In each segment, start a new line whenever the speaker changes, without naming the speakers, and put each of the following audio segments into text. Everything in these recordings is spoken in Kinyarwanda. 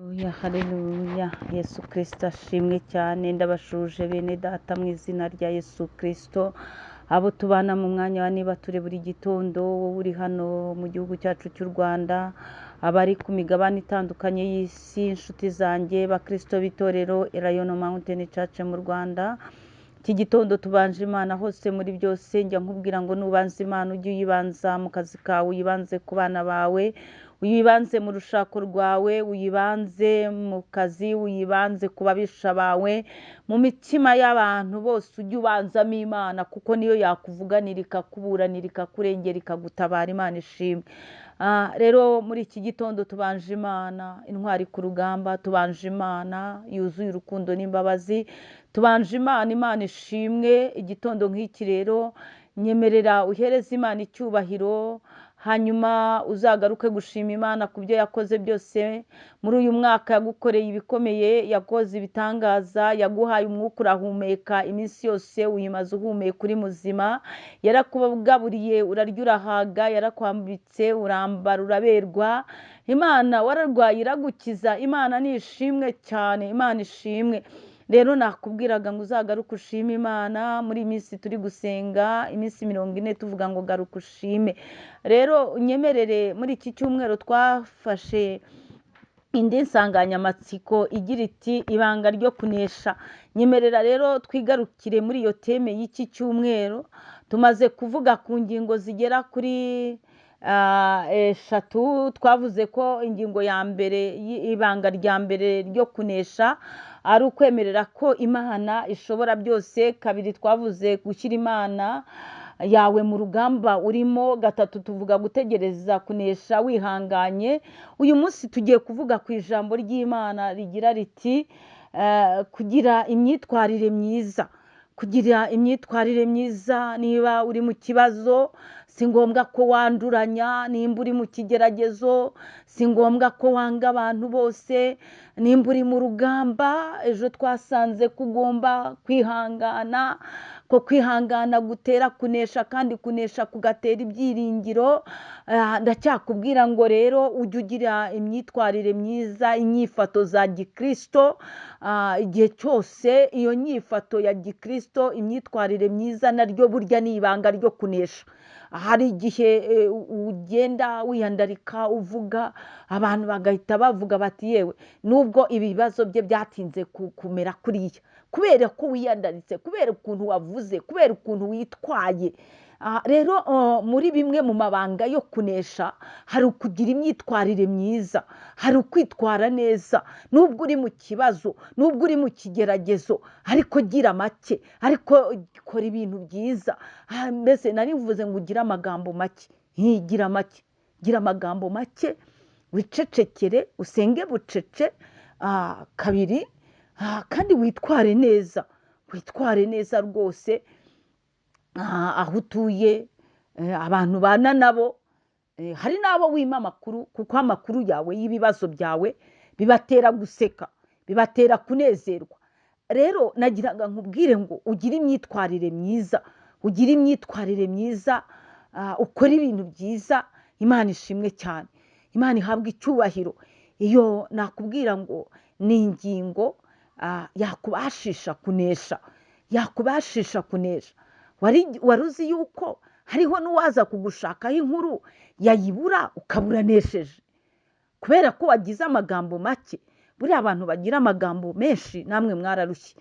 Haleluya, haleluya. Yesu Kristo ashimwe cyane. Ndabashuje bene data mu izina rya Yesu Kristo. Abo tubana mu mwanya wa niba turi buri gitondo, wowe uri hano mu gihugu cyacu cy'u Rwanda, abari ku migabane itandukanye y'isi, inshuti zanjye, bakristo b'itorero Elayono Mountain Church mu Rwanda. Iki gitondo tubanje Imana hose muri byose. Njya nkubwira ngo nubanza Imana ujye uyibanza mu kazi kawe, uyibanze ku bana bawe, uyibanze mu rushako rwawe, uyibanze mu kazi, uyibanze ku babisha bawe, mu mitima y'abantu bose ujye ubanzamo Imana, kuko niyo yakuvuganira, ikakuburanira, ikakurengera, ikagutabara. Imana ishimwe. Rero muri iki gitondo tubanje Imana, intwari ku rugamba, tubanje Imana yuzuye urukundo n'imbabazi, tubanje Imana, Imana ishimwe. Igitondo nk'iki rero nyemerera uhereze Imana icyubahiro, hanyuma uzagaruke gushima Imana ku byo yakoze byose muri uyu mwaka. Yagukoreye ibikomeye, yakoze ibitangaza, yaguhaye umwuka urahumeka iminsi yose uyimaze uhumeka uri muzima, yarakugaburiye urarya urahaga, yarakwambitse urambara uraberwa. Imana wararwaye iragukiza. Imana ni ishimwe cyane, Imana ishimwe. Rero nakubwiraga ngo uzagaruke ushime Imana muri iyi minsi turi gusenga iminsi 40 tuvuga ngo garuka ushime. Rero unyemerere muri iki cyumweru twafashe indi nsanganyamatsiko igira iti ibanga ryo kunesha. Nyemerera rero twigarukire muri iyo teme y'iki cyumweru. Tumaze kuvuga ku ngingo zigera kuri 3. Twavuze ko ingingo ya mbere, ibanga rya mbere ryo kunesha ari ukwemerera ko Imana ishobora byose. 2 twavuze gushyira Imana yawe mu rugamba urimo. 3 tuvuga gutegereza kunesha wihanganye. Uyu munsi tugiye kuvuga ku ijambo ry'Imana rigira riti kugira imyitwarire myiza. Kugira imyitwarire myiza, niba uri mu kibazo si ngombwa ko wanduranya, nimba uri mu kigeragezo si ngombwa ko wanga abantu bose, nimba uri mu rugamba ejo twasanze ko ugomba kwihangana, ko kwihangana gutera kunesha kandi kunesha kugatera ibyiringiro. Ndacyakubwira ngo rero ujye ugira imyitwarire myiza, inyifato za gikristo. Igihe cyose iyo nyifato ya gikristo, imyitwarire myiza naryo burya ni ibanga ryo kunesha. Hari igihe ugenda wiyandarika uvuga, abantu bagahita bavuga bati yewe nubwo ibibazo bye byatinze kumera kuriya, kubera ko wiyandaritse, kubera ukuntu wavuze, kubera ukuntu witwaye. Rero muri bimwe mu mabanga yo kunesha hari ukugira imyitwarire myiza, hari ukwitwara neza nubwo uri mu kibazo, nubwo uri mu kigeragezo, ariko gira make, ariko kora ibintu byiza. Mbese narivuze ngo ugire amagambo make, gira make, gira amagambo make, wicecekere, usenge bucece. 2 kandi witware neza, witware neza rwose aho utuye, abantu bana nabo. Hari n'abo wima amakuru, kuko amakuru yawe y'ibibazo byawe bibatera guseka, bibatera kunezerwa. Rero nagiraga nkubwire ngo ugire imyitwarire myiza, ugire imyitwarire myiza, ukore ibintu byiza. Imana ishimwe cyane, Imana ihabwe icyubahiro. Iyo nakubwira ngo ni ingingo yakubashisha kunesha, yakubashisha kunesha. Wari uzi yuko hariho n'uwaza kugushakaho inkuru yayibura ukaburanesheje kubera ko wagize amagambo make. Buriya abantu bagira amagambo menshi namwe mwararushye.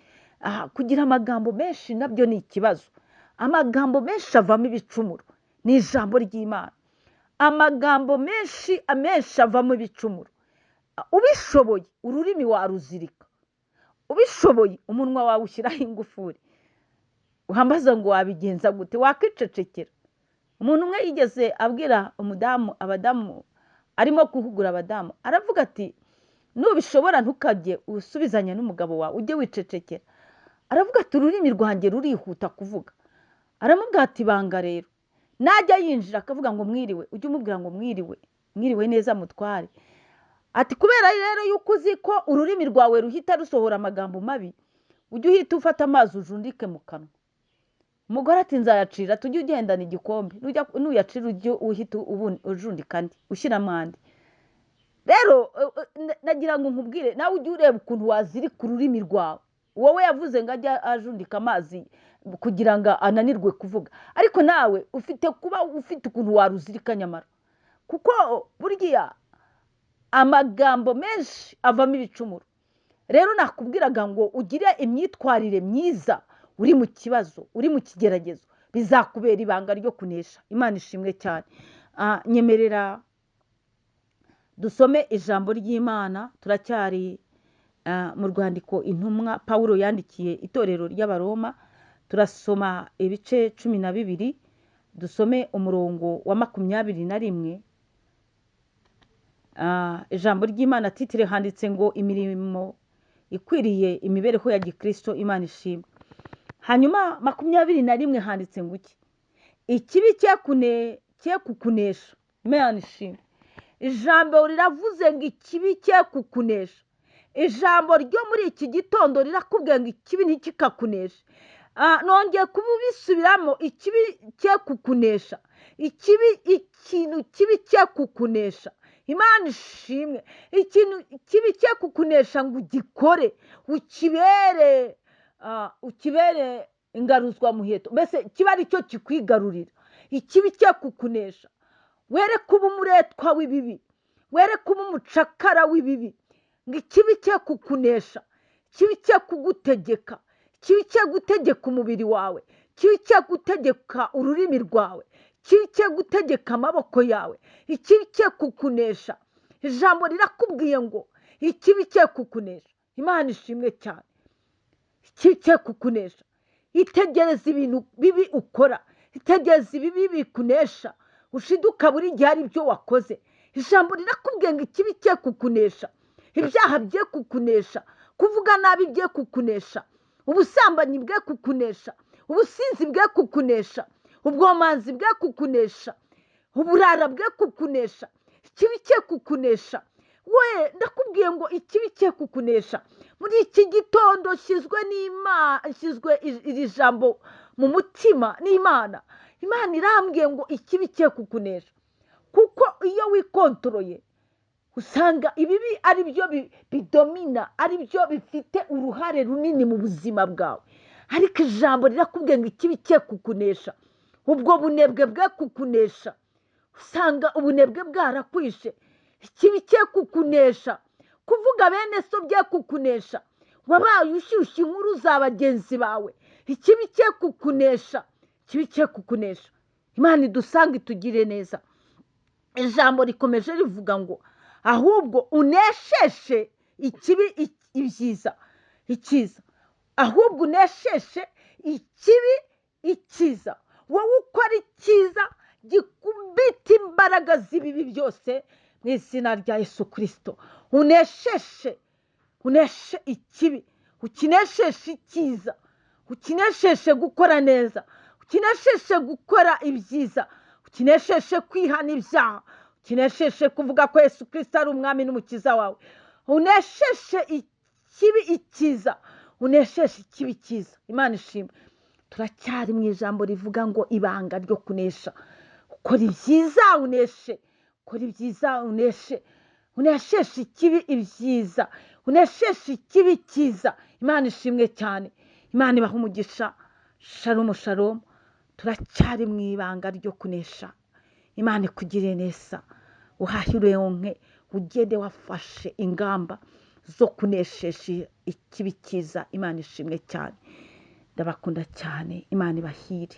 Kugira amagambo menshi nabyo ni ikibazo. Amagambo menshi avamo ibicumuro, ni ijambo ry'Imana. Amagambo menshi amenshi avamo ibicumuro. Ubishoboye ururimi waruzirika, ubishoboye umunwa wawe ushyiraho ingufuri. Uhambaza ngo wabigenza gute? Wakicecekera. Umuntu umwe yigeze abwira umudamu, abadamu arimo guhugura abadamu, aravuga ati nubishobora ntukajye usubizanya n'umugabo wawe, ujye wicecekera. Aravuga ati ururimi rwanjye rurihuta kuvuga. Aramubwira ati banga rero, najya yinjira akavuga ngo mwiriwe, ujye umubwira ngo mwiriwe, mwiriwe neza mutware. Ati kubera rero yuko uzi ko ururimi rwawe ruhita rusohora amagambo mabi, ujye uhita ufata amazi ujundike mu kanwa. Umugore ati nzayacira, tujye ugendana igikombe, nuyacira ujye uhita ujundika andi, ushyiramo andi. Rero nagira ngo nkubwire nawe ujye ureba ukuntu wazirika ururimi rwawe. Wowe yavuze ngo ajye ajundika amazi kugira ngo ananirwe kuvuga, ariko nawe ufite kuba ufite ukuntu waruzirika nyamara, kuko burya amagambo menshi avamo ibicumuro. Rero nakubwiraga ngo ugire imyitwarire myiza uri mu kibazo, uri mu kigeragezo, bizakubera ibanga ryo kunesha. Imana ishimwe cyane. Nyemerera dusome ijambo ry'Imana. Turacyari mu rwandiko intumwa Pawulo yandikiye itorero ry'Abaroma, turasoma ibice 12, dusome umurongo wa 21. Ijambo ry'Imana titire handitse ngo imirimo ikwiriye imibereho ya gikristo. Imana ishimwe. Hanyuma 21 handitse ngo iki? Ikibi cye kukunesha. Imana ishimwe. Ijambo riravuze ngo ikibi cye kukunesha. Ijambo ryo muri iki gitondo rirakubwira ngo ikibi ntikikakuneshe. Nongeye kubisubiramo, ikibi cye kukunesha. Ikibi, ikintu kibi cye kukunesha. Imana ishimwe. Ikintu kibi cye kukunesha ngo ugikore, ukibere ingaruzwa muheto, mbese kiba ari cyo kikwigarurira. Ikibi cye kukunesha. Were kuba umuretwa w'ibibi, were kuba umucakara w'ibibi, ngo ikibi cye kukunesha, ikibi cye kugutegeka, ikibi cye gutegeka umubiri wawe, ikibi cye gutegeka ururimi rwawe, ikibi cye gutegeka amaboko yawe, ikibi cye kukunesha. Ijambo rirakubwiye ngo ikibi cye kukunesha. Imana ishimwe cyane. Ikibi cye kukunesha. Itegereza ibintu bibi ukora, itegereza ibibi bikunesha, ushiduka buri gihe ari byo wakoze. Ijambo rirakubwiye ngo ikibi cye kukunesha, ibyaha bye kukunesha, kuvuga nabi bye kukunesha, ubusambanyi bwe kukunesha, ubusinzi bwe kukunesha, ubwomanzi bwe kukunesha, uburara bwe kukunesha, ikibi cye kukunesha. We ndakubwiye ngo ikibi cye kukunesha. Muri iki gitondo shyizwe n'Imana, shyizwe iri jambo mu mutima n'Imana. Imana irambwiye ngo ikibi cye kukunesha, kuko iyo wikontoroye usanga ibibi ari byo bidomina, ari byo bifite uruhare runini mu buzima bwawe. Ariko ijambo rirakubwiye ngo ikibi cye kukunesha, ubwo bunebwe bwe kukunesha, usanga ubunebwe bwarakwishe. Ikibi cye kukunesha, kuvuga bene so bye kukunesha, wabaye ushyushya inkuru za bagenzi bawe. Ikibi cye kukunesha, ikibi cye kukunesha. Imana idusanga itugire neza. Ijambo rikomeje rivuga ngo ahubwo unesheshe ikibi ibyiza, icyiza. Ahubwo unesheshe ikibi icyiza. Wowe ukora icyiza gikubita imbaraga z'ibibi byose mu izina rya Yesu Kristo. Unesheshe, uneshe ikibi, ukinesheshe icyiza, ukinesheshe gukora neza, ukinesheshe gukora ibyiza, ukinesheshe kwihana ibyaha, ukinesheshe kuvuga ko Yesu Kristo ari umwami n'umukiza wawe. Unesheshe ikibi icyiza, unesheshe ikibi cyiza. Imana ishimwe. Turacyari mu ijambo rivuga ngo ibanga ryo kunesha. Ukora ibyiza uneshe, ukora ibyiza uneshe, unesheshe ikibi ibyiza, unesheshe ikibi cyiza. Imana ishimwe cyane. Imana ibahe umugisha. Shalom shalom. Turacyari mu ibanga ryo kunesha. Imana ikugire neza, uhahire wonke, ugende wafashe ingamba zo kuneshesha ikibi cyiza. Imana ishimwe cyane. Ndabakunda cyane. Imana ibahire.